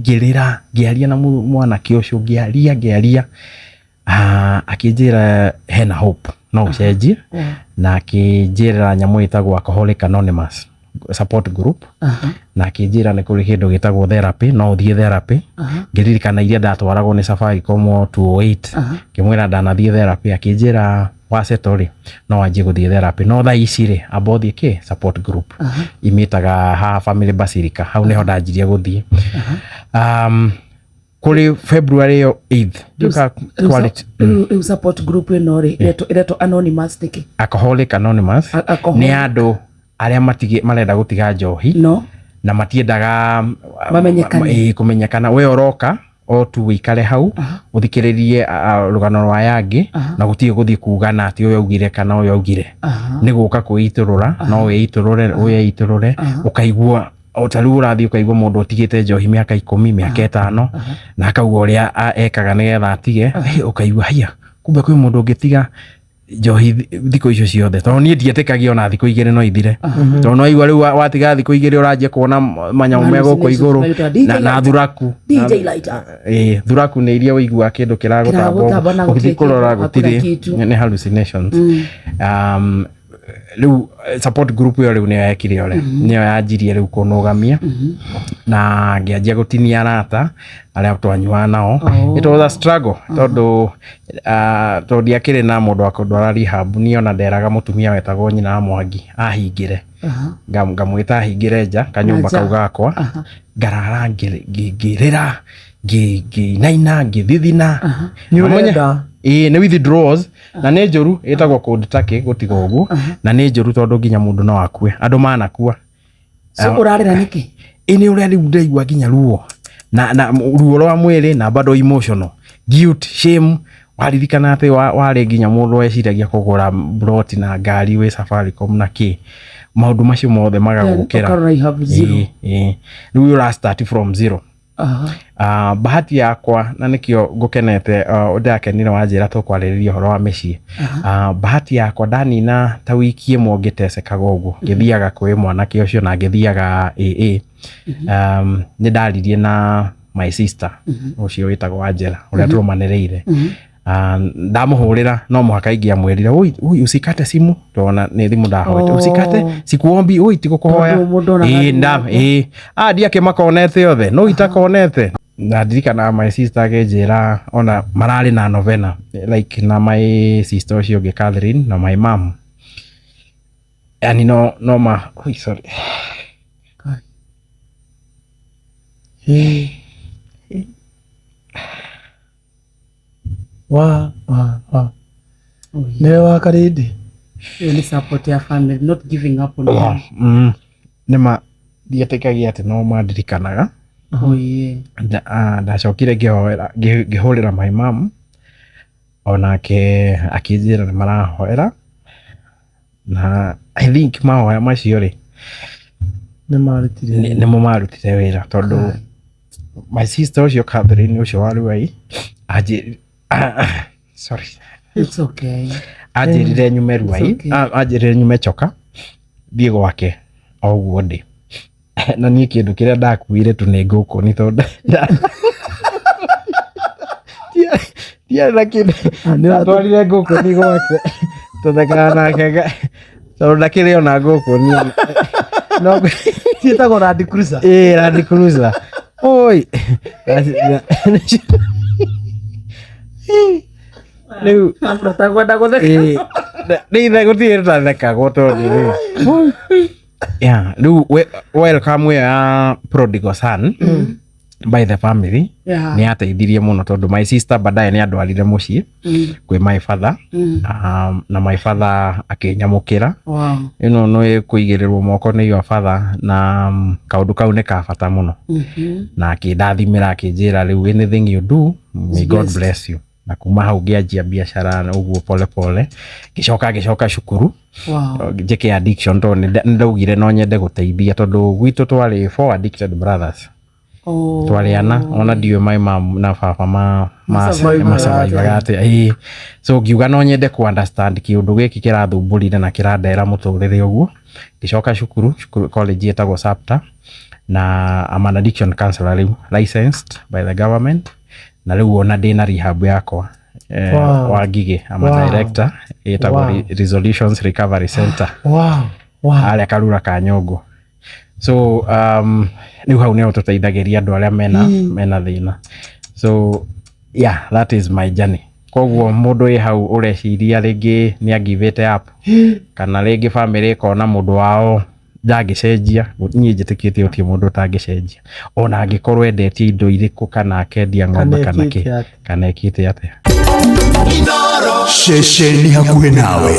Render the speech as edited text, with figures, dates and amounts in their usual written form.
Ngĩrĩra, ngĩaria na mwanake ũcio, ngĩaria ngĩaria, akĩnjĩra hena hope no ũcenjie, na akĩnjĩra nyamũ ĩtagwo Alcoholic Anonymous support group, na akĩnjĩra nĩ kũrĩ kĩndũ gĩtagwo therapy, no ũthiĩ therapy. Ngĩririkana iria ndatwaragwo nĩ Safaricom o 208, ngĩmwĩra ndanathiĩ therapy, akĩnjĩra wasettle rĩ, no wanjie gũthiĩ therapy, no thaa ici rĩ, amba ũthiĩ kĩ support group imĩtaga haha Family Basilica. Hau nĩho ndanjirie gũthiĩ kũrĩ February ĩyo 8th. Ndiũka quality. Rĩu support group ĩno rĩ, ĩretwo Anonymous nĩkĩ? Alcoholic Anonymous. Alcoholic. Nĩ andũ arĩa marenda gũtiga njohi no na matiendaga mamenyekane. Ĩĩ, kũmenyekana. We ũroka o tu wĩikare hau, ũthikĩrĩrie rũgano rwa aya angĩ, na gũtirĩ gũthiĩ kugana atĩ ũyũ augire kana ũyũ augire. Nĩ gũka kwĩitũrũra, no wĩitũrũre, wĩitũrũre, ũkaigua o ta rĩu ũrathiĩ ũkaigua mũndũ ũtigĩte njohi mĩaka 10, mĩaka 5, na akauga ũrĩa ekaga nĩgetha atige. Ũkaigua haiya, kumbe kwĩ mũndũ ũngĩtiga njohi thikũ icio ciothe, tondũ niĩ ndietĩkagia ona thikũ 2 no ithire, tondũ no igua rĩu watiga thikũ 2 ũranjia kuona manyamũ me gũkũ igũrũ Hallucinations, na thuraku. DJ Lighter. Ĩĩ, thuraku nĩ iria ũiguaga kĩndũ kĩragũtamba Kĩragũtamba na ũguo, gũtirĩ ũgĩthiĩ kũrora kĩndũ, hakuna gũtirĩ kitu. Nĩ hallucinations. Rĩu support group ĩyo rĩu nĩyo yekire ũrĩa, nĩyo yanjirie rĩu kũnũgamia, na ngĩanjia gũtinia arata arĩa twanyuaga nao. It was a struggle, tondũ ndiakĩrĩ na mũndũ wa kũndwara rehab. Niĩ ona nderaga mũtumia wetagwo nyina wa Mwangi ahingĩre. Ngamwĩta ahingĩre nja kanyũmba Na nja. kau gakwa, ngarara ngĩrĩra, ngĩinaina, ngĩthithina. Nĩ ũrenda. Ĩĩ, nĩ withdrawals, na nĩ njũru, ĩtagwo cold turkey gũtiga ũguo, na nĩ njũru tondũ nginya mũndũ no akue, andũ manakua. So ũrarĩra nĩkĩ? Ĩ, nĩ ũrĩa rĩu ndaigua nginya ruo na ruo rwa mwĩrĩ, na bado emotional guilt, shame, waririkana atĩ warĩ nginya mũndũ weciragia kũgũra plot na ngari wĩ Safaricom na kĩ, maũndũ macio mothe magagũkĩra. Ũkarora you have zero. Ĩĩ, rĩu ũra start from zero. Bahati yakwa, na nĩkĩo ngũkenete, ndĩrakenire wanjĩra tũkwarĩrĩria ũhoro wa mĩciĩ. Bahati yakwa, ndanina ta wiki ĩmwe ngĩtecekaga ũguo, ngĩthiaga kwĩ mwanake ũcio na ngĩthiaga AA, nĩ ndaririe na my sister ũcio wĩtagwo Angela, ũrĩa tũrũmanĩrĩire. Ndamũhũrĩra, no mũhaka ingĩamwĩrire, oi oi, usikate simu, tondũ nĩ thimũ ndahoete. Usikate, sikuombi, oi, tigũkũhoya. Tondũ mũndũ onaga Ĩĩ, thimũ yaku. Ĩĩ, ndiakĩmakonete othe, no itakonete. Na ndirikanaga my sister akĩnjĩra ona mararĩ na novena like na my sister ũcio ũngĩ Catherine na my mom, yani no no ma, oi, sorry. Ĩĩ. Wa wa wa. Nĩwe wa Karĩndĩ. Ĩyo nĩ support ya family, not giving up on them. Nĩ ma ndietĩkagia atĩ no mandirikanaga. Oh, yeah. Ndacokire ngĩhoera, ngĩhũrĩra my mom, onake akĩnjĩra nĩ marahoera, na I think mahoya macio rĩ, Nĩ marutire. Nĩmo marutire wĩra, tondũ my sister ũcio Catherine ũcio wa Ruai anjĩ, sorry. It's okay. Anjĩrire nyume Ruai, okay. Anjĩrire nyume Choka thiĩ gwake o ũguo ndĩ, na niĩ kĩndũ kĩrĩa ndakuire tu nĩ ngũkũ, nĩ tondũ ndiarĩ na kĩndũ. Ndatwarire ngũkũ nĩ gwake, tũthekaga nake tondũ ndakĩrĩ ona ngũkũ niĩ no Ciĩtagwo Land Cruiser. Ĩĩ, Land Cruiser. Oi. Rĩu Ũtakwenda gũtheka. Ĩĩ, nĩ ithe gũtirĩ tũtathekagwo tondũ rĩu, yeah, rĩu welcome ĩyo ya prodigal son by the family nĩ yateithirie mũno, tondũ my sister baadaye nĩ andwarire mũciĩ kwĩ my father, na my father akĩnyamũkĩra. Ĩno nĩ kũigĩrĩrwo moko nĩ your father, na kaũndũ kau nĩ ka bata mũno, na akĩndathimĩra, akĩnjĩra rĩu, "Anything you do, may God blessed. bless you." Na kuma hau ngĩanjia biacara ũguo pole pole, ngĩcoka cukuru njĩke addiction, tondũ nĩ ndaugire no nyende gũteithia, tondũ gwitũ twarĩ four addicted brothers. Twarĩ ana, ona ndiũĩ my mom na baba Masurvivaga masurvivaga atĩa. Ĩĩ, so ngiuga no nyende ku understand kĩũndũ gĩkĩ kĩrathũmbũrire na kĩrandera mũtũrĩre ũguo. Ngĩcoka cukuru college ĩtagwo Sapta. Na I'm an addiction counselor rĩu, licensed by the government, na rĩu ona ndĩna rehab yakwa wa Ngigĩ. I'm a director, ĩtagwo Resolutions Recovery Center harĩa Karura ka Nyũngũ. So rĩu hau nĩho tũteithagĩria andũ arĩa mena thĩna. So yeah, that is my journey. Koguo mũndũ wĩ hau ũreciria rĩngĩ nĩ angivĩte up, kana rĩngĩ bamĩrĩ ĩkona mũndũ wao ndangĩcenjia, niĩ njĩtĩkĩtie gũtirĩ mũndũ ũtangĩcenjia, ona angĩkorwo endetie indo irĩkũ, kana akendia ng'ombe, kana kĩ, ekĩte atĩa. Kana ekĩte atĩa. Ceceni hakuhĩ nawe.